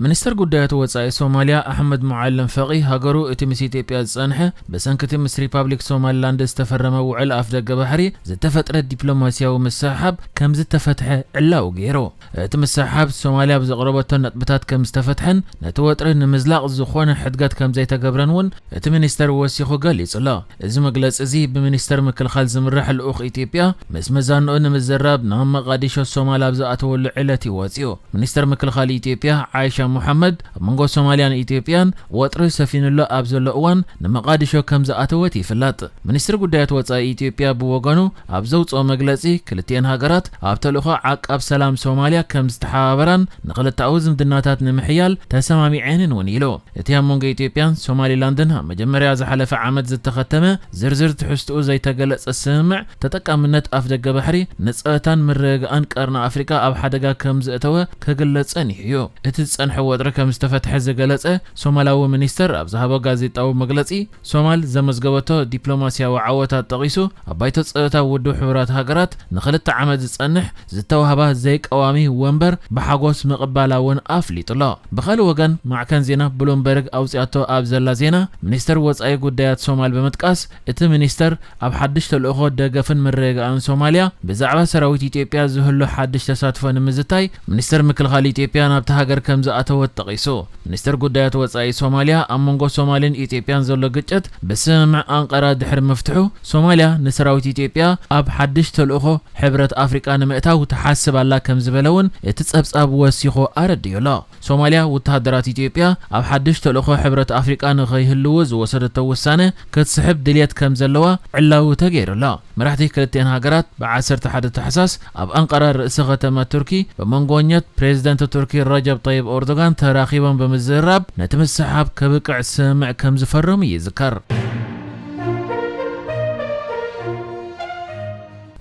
ሚኒስተር ጉዳያት ወጻኢ ሶማልያ ኣሕመድ ሙዓለም ፈቒ፣ ሃገሩ እቲ ምስ ኢትዮጵያ ዝጸንሐ፣ ብሰንክቲ ምስ ሪፓብሊክ ሶማሊላንድ ዝተፈረመ ውዕል ኣፍደገ ባሕሪ ዝተፈጥረ ዲፕሎማስያዊ ምስሕሓብ ከም ዝተፈትሐ ዕላዊ ገይሩ። እቲ ምስሕሓብ ሶማልያ ኣብ ዘቕረበቶ ነጥብታት ከም ዝተፈትሐን ነቲ ወጥሪ ንምዝላቕ ዝኾነ ሕድገት ከም ዘይተገብረን እውን እቲ ሚኒስተር ወሲኹ ገሊጹ ኣሎ። እዚ መግለጺ እዚ ብሚኒስተር ምክልኻል ዝምራሕ ልኡኽ ኢትዮጵያ ምስ መዛንኡ ንምዝራብ ናብ መቓዲሾ ሶማል ኣብ ዝኣተወሉ ዕለት እዩ ወጺኡ። ሚኒስተር ምክልኻል ኢትዮጵያ ዓይሻ ሙሓመድ ኣብ መንጎ ሶማልያን ኢትዮጵያን ወጥሪ ሰፊኑሉ ኣብ ዘሎ እዋን ንመቓዲሾ ከም ዝኣተወት ይፍለጥ። ሚኒስትሪ ጉዳያት ወጻኢ ኢትዮጵያ ብወገኑ ኣብ ዘውጽኦ መግለጺ ክልቲኤን ሃገራት ኣብ ተልእኾ ዓቃብ ሰላም ሶማልያ ከም ዝተሓባበራን ንክልተኣዊ ዝምድናታት ንምሕያል ተሰማሚዐንን እውን ኢሉ። እቲ ኣብ መንጎ ኢትዮጵያን ሶማሊላንድን ኣብ መጀመርያ ዝሓለፈ ዓመት ዝተኸተመ ዝርዝር ትሕዝትኡ ዘይተገለጸ ስምምዕ ተጠቃምነት ኣፍደገ ባሕሪ ንጸጥታን ምርግጋእን ቀርኒ ኣፍሪቃ ኣብ ሓደጋ ከም ዘእተወ ክግለጽ ጸኒሑ እዩ። እቲ ዝጸንሐ ወጥሪ ከም ዝተፈትሐ ዝገለጸ ሶማላዊ ሚኒስተር ኣብ ዝሃቦ ጋዜጣዊ መግለጺ ሶማል ዘመዝገበቶ ዲፕሎማስያዊ ዓወታት ጠቒሱ ኣብ ባይቶ ጸጥታ ውድብ ሕቡራት ሃገራት ንክልተ ዓመት ዝጸንሕ ዝተዋህባ ዘይቀዋሚ ወንበር ብሓጎስ ምቕባላ እውን ኣፍሊጡ ኣሎ። ብኻልእ ወገን ማዕከን ዜና ብሉምበርግ ኣውጺኣቶ ኣብ ዘላ ዜና ሚኒስተር ወጻኢ ጉዳያት ሶማል ብምጥቃስ እቲ ሚኒስተር ኣብ ሓድሽ ተልእኾ ደገፍን ምርግጋእን ሶማልያ ብዛዕባ ሰራዊት ኢትዮጵያ ዝህሉ ሓድሽ ተሳትፎ ንምዝታይ ሚኒስተር ምክልኻል ኢትዮጵያ ናብታ ሃገር ከም ዝኣተወት ጠቒሱ። ሚኒስተር ጉዳያት ወጻኢ ሶማልያ ኣብ መንጎ ሶማልን ኢትዮጵያን ዘሎ ግጭት ብስምምዕ ኣንቀራ ድሕሪ ምፍትሑ ሶማልያ ንሰራዊት ኢትዮጵያ ኣብ ሓድሽ ተልእኾ ሕብረት ኣፍሪቃ ንምእታው ትሓስብ ኣላ ከም ዝበለ እውን እቲ ጸብጻብ ወሲኹ ኣረዲኡ ኣሎ። ሶማልያ ወተሃደራት ኢትዮጵያ ኣብ ሓድሽ ተልእኾ ሕብረት ኣፍሪቃ ንኸይህልዉ ዝወሰደቶ ውሳነ ክትስሕብ ድልየት ከም ዘለዋ ዕላዊ ተገይሩ ኣሎ። መራሕቲ ክልቲኤን ሃገራት ብ ዓሰርተ ሓደ ታሕሳስ ኣብ ኣንቀራ ርእሰ ከተማ ቱርኪ ብመንጎኘት ፕሬዚደንት ቱርኪ ረጀብ ጠይብ ኦርዶጋን ተራኺቦም ብምዝርራብ ነቲ ምስሕሓብ ከብቅዕ ስምምዕ ከም ዝፈረሙ ይዝከር።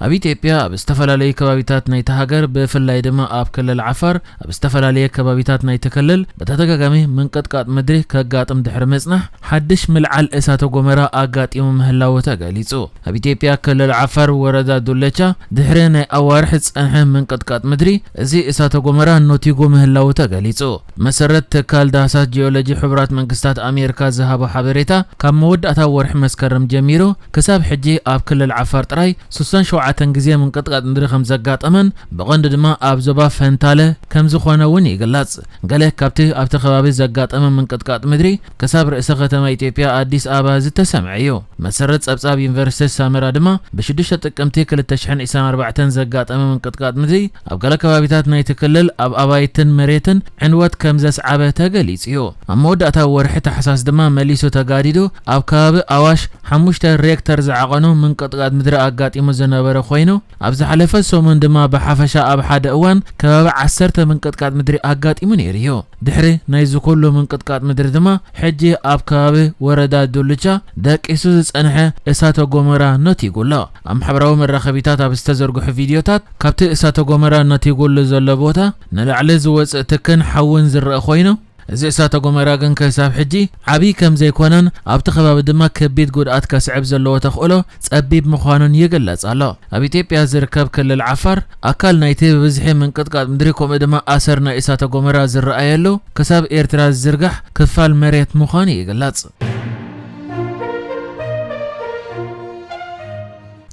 ኣብ ኢትዮጵያ ኣብ ዝተፈላለዩ ከባቢታት ናይቲ ሃገር ብፍላይ ድማ ኣብ ክልል ዓፋር ኣብ ዝተፈላለየ ከባቢታት ናይቲ ክልል ብተደጋጋሚ ምንቅጥቃጥ ምድሪ ከጋጥም ድሕሪ ምጽናሕ ሓድሽ ምልዓል እሳተ ጎመራ ኣጋጢሙ ምህላዉ ተገሊጹ። ኣብ ኢትዮጵያ ክልል ዓፋር ወረዳ ዱለቻ ድሕሪ ናይ ኣዋርሕ ዝጸንሐ ምንቅጥቃጥ ምድሪ እዚ እሳተ ጎመራ ኖቲጉ ምህላዉ ተገሊጹ። መሰረት ትካል ዳህሳስ ጂኦሎጂ ሕቡራት መንግስታት ኣሜሪካ ዝሃቦ ሓበሬታ ካብ መወዳእታ ወርሒ መስከረም ጀሚሩ ክሳብ ሕጂ ኣብ ክልል ዓፋር ጥራይ ስሳን ሸውዓተን ግዜ ምንቅጥቃጥ ምድሪ ከም ዘጋጠመን ብቐንዱ ድማ ኣብ ዞባ ፈንታለ ከም ዝኾነ እውን ይግለጽ። ገለ ካብቲ ኣብቲ ከባቢ ዘጋጠመ ምንቅጥቃጥ ምድሪ ክሳብ ርእሰ ከተማ ኢትዮጵያ ኣዲስ ኣበባ ዝተሰምዐ እዩ። መሰረት ጸብጻብ ዩኒቨርሲቲ ሳመራ ድማ ብ ሽዱሽተ ጥቅምቲ ክልተ ሽሕን ዕስራን ኣርባዕተን ዘጋጠመ ምንቅጥቃጥ ምድሪ ኣብ ገለ ከባቢታት ናይቲ ክልል ኣብ ኣባይትን መሬትን ዕንወት ከም ዘስዓበ ተገሊጹ እዩ። ኣብ መወዳእታ ወርሒ ታሕሳስ ድማ መሊሱ ተጋዲዱ ኣብ ከባቢ ኣዋሽ ሓሙሽተ ሬክተር ዝዓቐኑ ምንቅጥቃጥ ምድሪ ኣጋጢሙ ዝነበረ ኮይኑ ኣብ ዝሓለፈ ሰሙን ድማ ብሓፈሻ ኣብ ሓደ እዋን ከባቢ ዓሰርተ ምንቅጥቃጥ ምድሪ ኣጋጢሙ ነይሩ እዩ። ድሕሪ ናይዚ ኩሉ ምንቅጥቃጥ ምድሪ ድማ ሕጂ ኣብ ከባቢ ወረዳ ዱልቻ ደቂሱ ዝጸንሐ እሳተ ጎመራ ነቲጉ ኣሎ። ኣብ ማሕበራዊ መራኸቢታት ኣብ ዝተዘርግሑ ቪድዮታት ካብቲ እሳተ ጎመራ ነቲጉሉ ዘሎ ቦታ ንላዕሊ ዝወጽእ ትክን ሓውን ዝረአ ኮይኑ እዚ እሳተ ጎመራ ግን ክሳብ ሕጂ ዓብዪ ከም ዘይኮነን ኣብቲ ከባቢ ድማ ከቢድ ጉድኣት ከስዕብ ዘለዎ ተኽእሎ ጸቢብ ምዃኑን ይግለጽ ኣሎ። ኣብ ኢትዮጵያ ዝርከብ ክልል ዓፋር ኣካል ናይቲ ብብዝሒ ምንቅጥቃጥ ምድሪ ከምኡ ድማ ኣሰር ናይ እሳተ ጎመራ ዝረኣየሉ ክሳብ ኤርትራ ዝዝርጋሕ ክፋል መሬት ምዃኑ ይግለጽ።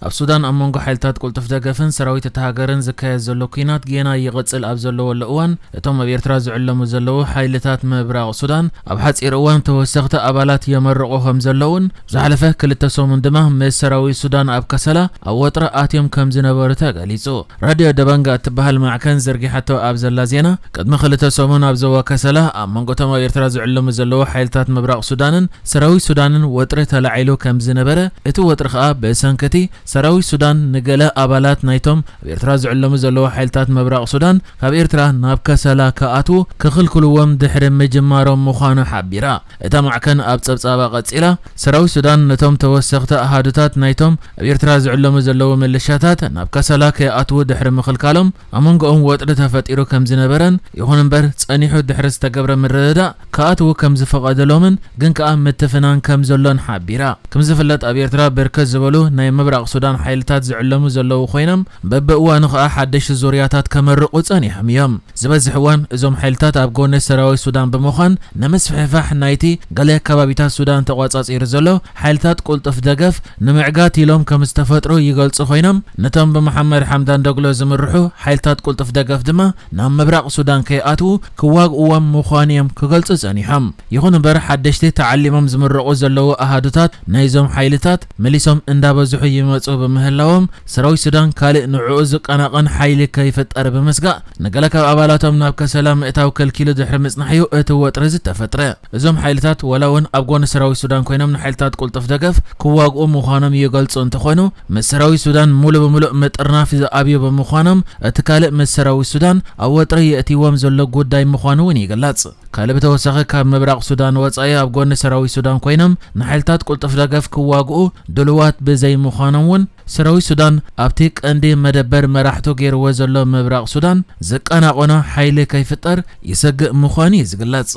ኣብ ሱዳን ኣብ መንጎ ሓይልታት ቅልጡፍ ደገፍን ሰራዊት እታ ሃገርን ዝካየድ ዘሎ ኲናት ጌና ይቕጽል ኣብ ዘለወሉ እዋን እቶም ኣብ ኤርትራ ዝዕለሙ ዘለዉ ሓይልታት ምብራቕ ሱዳን ኣብ ሓጺር እዋን ተወሰኽቲ ኣባላት የመርቑ ከም ዘለዉን ዝሓለፈ ክልተ ሰሙን ድማ ምስ ሰራዊት ሱዳን ኣብ ከሰላ ኣብ ወጥሪ ኣትዮም ከም ዝነበሩ ተገሊጹ። ራድዮ ደባንጋ እትበሃል ማዕከን ዘርጊሓቶ ኣብ ዘላ ዜና ቅድሚ ክልተ ሰሙን ኣብ ዞባ ከሰላ ኣብ መንጎ እቶም ኣብ ኤርትራ ዝዕለሙ ዘለዉ ሓይልታት ምብራቕ ሱዳንን ሰራዊት ሱዳንን ወጥሪ ተላዒሉ ከም ዝነበረ እቲ ወጥሪ ከኣ ብሰንኪ እቲ ሰራዊት ሱዳን ንገለ ኣባላት ናይቶም ኣብ ኤርትራ ዝዕለሙ ዘለዉ ሓይልታት ምብራቕ ሱዳን ካብ ኤርትራ ናብ ከሰላ ክኣትዉ ክኽልክልዎም ድሕሪ ምጅማሮም ምዃኑ ሓቢራ። እታ ማዕከን ኣብ ጸብጻባ ቀጺላ ሰራዊት ሱዳን ነቶም ተወሰኽቲ ኣሃዱታት ናይቶም ኣብ ኤርትራ ዝዕለሙ ዘለዉ ምልሻታት ናብ ከሰላ ከይኣትዉ ድሕሪ ምኽልካሎም ኣብ መንጎኦም ወጥሪ ተፈጢሩ ከም ዝነበረን ይኹን እምበር ጸኒሑ ድሕሪ ዝተገብረ ምርድዳእ ክኣትዉ ከም ዝፈቐደሎምን ግን ከኣ ምትፍናን ከም ዘሎን ሓቢራ። ከም ዝፍለጥ ኣብ ኤርትራ ብርክት ዝበሉ ናይ ምብራቕ ሱዳን ሓይልታት ዝዕለሙ ዘለዉ ኮይኖም፣ በብእዋኑ ከኣ ሓደሽቲ ዙርያታት ከመርቑ ጸኒሖም እዮም። ዝበዝሕ እዋን እዞም ሓይልታት ኣብ ጎኒ ሰራዊት ሱዳን ብምዃን፣ ንምስፍሕፋሕ ናይቲ ገለ ከባቢታት ሱዳን ተቖጻጺሩ ዘሎ ሓይልታት ቁልጡፍ ደገፍ ንምዕጋት ኢሎም ከም ዝተፈጥሩ ይገልጹ ኮይኖም፣ ነቶም ብመሓመድ ሓምዳን ደግሎ ዝምርሑ ሓይልታት ቁልጡፍ ደገፍ ድማ ናብ ምብራቕ ሱዳን ከይኣትዉ ክዋግእዎም ምዃኑ እዮም ክገልጹ ጸኒሖም። ይኹን እምበር፣ ሓደሽቲ ተዓሊሞም ዝምረቑ ዘለዉ ኣሃዱታት ናይዞም ሓይልታት መሊሶም እንዳበዝሑ ይመጹ ብምህላዎም፣ ሰራዊት ሱዳን ካልእ ንዕኡ ዝቀናቐን ሓይሊ ከይፍጠር ብምስጋእ፣ ንገለ ካብ ኣባላቶም ናብ ከሰላ ምእታው ከልኪሉ ድሕሪ ምጽናሕ'ዩ እቲ ወጥሪ ዝተፈጥረ። እዞም ሓይልታት ዋላ እውን ኣብ ጎኒ ሰራዊት ሱዳን ኮይኖም ንሓይልታት ቁልጡፍ ደገፍ ክዋግኡ ምዃኖም ይገልጹ እንተኾኑ፣ ምስ ሰራዊት ሱዳን ሙሉ ብምሉእ ምጥርናፍ ዝኣብዩ ብምዃኖም፣ እቲ ካልእ ምስ ሰራዊት ሱዳን ኣብ ወጥሪ የእትይዎም ዘሎ ጉዳይ ምዃኑ እውን ይግለጽ። ካልእ ብተወሳኺ ካብ ምብራቕ ሱዳን ወጻኢ ኣብ ጎኒ ሰራዊት ሱዳን ኮይኖም ንሓይልታት ቁልጡፍ ደገፍ ክዋግኡ ድሉዋት ብዘይምዃኖም እውን ሰራዊት ሱዳን ኣብቲ ቀንዲ መደበር መራሕቱ ገይርዎ ዘሎ ምብራቕ ሱዳን ዝቀናቐኖ ሓይሊ ከይፍጠር ይሰግእ ምዃኑ እዩ ዝግለጽ።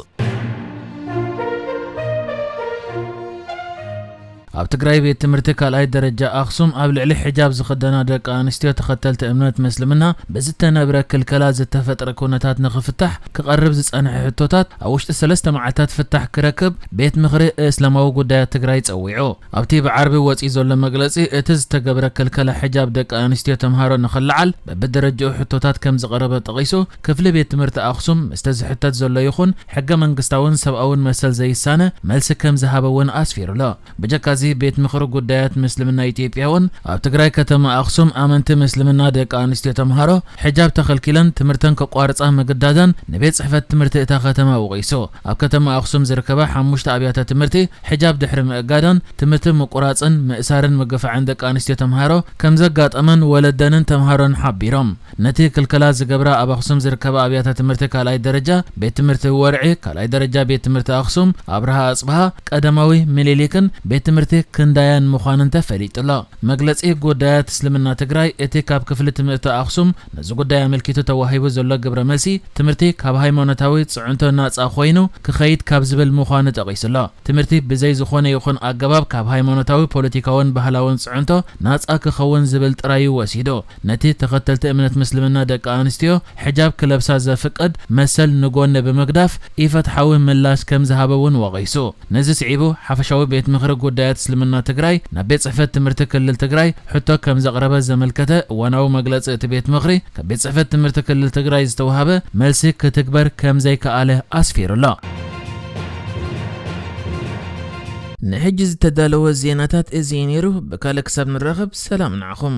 ኣብ ትግራይ ቤት ትምህርቲ ካልኣይ ደረጃ ኣኽሱም ኣብ ልዕሊ ሕጃብ ዝኽደና ደቂ ኣንስትዮ ተኸተልቲ እምነት ምስልምና ብዝተነብረ ክልከላ ዝተፈጥረ ኩነታት ንኽፍታሕ ክቐርብ ዝጸንሐ ሕቶታት ኣብ ውሽጢ ሰለስተ መዓልታት ፍታሕ ክረክብ ቤት ምኽሪ እስላማዊ ጉዳያት ትግራይ ጸዊዑ። ኣብቲ ብዓርቢ ወጺኡ ዘሎ መግለጺ፣ እቲ ዝተገብረ ክልከላ ሕጃብ ደቂ ኣንስትዮ ተምሃሮ ንኽልዓል በብደረጃኡ ሕቶታት ከም ዝቐረበ ጠቒሱ፣ ክፍሊ ቤት ትምህርቲ ኣኽሱም ምስቲ ዝሕተት ዘሎ ይኹን ሕገ መንግስታውን ሰብኣውን መሰል ዘይሳነ መልሲ ከም ዝሃበ እውን ኣስፊሩሎ። ብጀካዚ ቤት ምኽሪ ጉዳያት ምስልምና ኢትዮጵያ እውን ኣብ ትግራይ ከተማ ኣኽሱም ኣመንቲ ምስልምና ደቂ ኣንስትዮ ተምሃሮ ሕጃብ ተኸልኪለን ትምህርተን ከቋርጻ ምግዳደን ንቤት ጽሕፈት ትምህርቲ እታ ከተማ ወቒሱ። ኣብ ከተማ ኣኽሱም ዝርከባ ሓሙሽተ ኣብያተ ትምህርቲ ሕጃብ ድሕሪ ምእጋዳን ትምህርቲ ምቁራጽን ምእሳርን ምግፋዕን ደቂ ኣንስትዮ ተምሃሮ ከም ዘጋጠመን ወለደንን ተምሃሮን ሓቢሮም። ነቲ ክልከላ ዝገብራ ኣብ ኣኽሱም ዝርከባ ኣብያተ ትምህርቲ ካልኣይ ደረጃ ቤት ትምህርቲ ወርዒ፣ ካልኣይ ደረጃ ቤት ትምህርቲ ኣኽሱም ኣብርሃ ኣጽብሃ፣ ቀዳማዊ ምኒልክን ቤት ትምህርቲ ክንዳያን ምዃነን ተፈሊጡ ኣሎ። መግለጺ ጉዳያት እስልምና ትግራይ፣ እቲ ካብ ክፍሊ ትምህርቲ ኣኽሱም ነዚ ጉዳይ ኣመልኪቱ ተዋሂቡ ዘሎ ግብረ መልሲ፣ ትምህርቲ ካብ ሃይማኖታዊ ጽዕንቶ ናጻ ኮይኑ ክኸይድ ካብ ዝብል ምዃኑ ጠቒሱ ኣሎ። ትምህርቲ ብዘይ ዝኾነ ይኹን ኣገባብ ካብ ሃይማኖታዊ፣ ፖለቲካውን ባህላውን ጽዕንቶ ናጻ ክኸውን ዝብል ጥራይ እዩ ወሲዱ። ነቲ ተኸተልቲ እምነት ምስልምና ደቂ ኣንስትዮ ሕጃብ ክለብሳ ዘፍቅድ መሰል ንጎኒ ብምግዳፍ ኢፍትሓዊ ምላሽ ከም ዝሃበ እውን ወቒሱ። ነዚ ስዒቡ ሓፈሻዊ ቤት ምኽሪ ጉዳያት እስልምና ትግራይ ናብ ቤት ጽሕፈት ትምህርቲ ክልል ትግራይ ሕቶ ከም ዘቕረበ ዘመልከተ እዋናዊ መግለጺ እቲ ቤት ምኽሪ፣ ካብ ቤት ጽሕፈት ትምህርቲ ክልል ትግራይ ዝተዋሃበ መልሲ ክትግበር ከም ዘይከኣለ ኣስፊሩ ኣሎ። ንሕጂ ዝተዳለወ ዜናታት እዚ እዩ ነይሩ። ብካልእ ክሳብ ንራኸብ ሰላም ንዓኹም።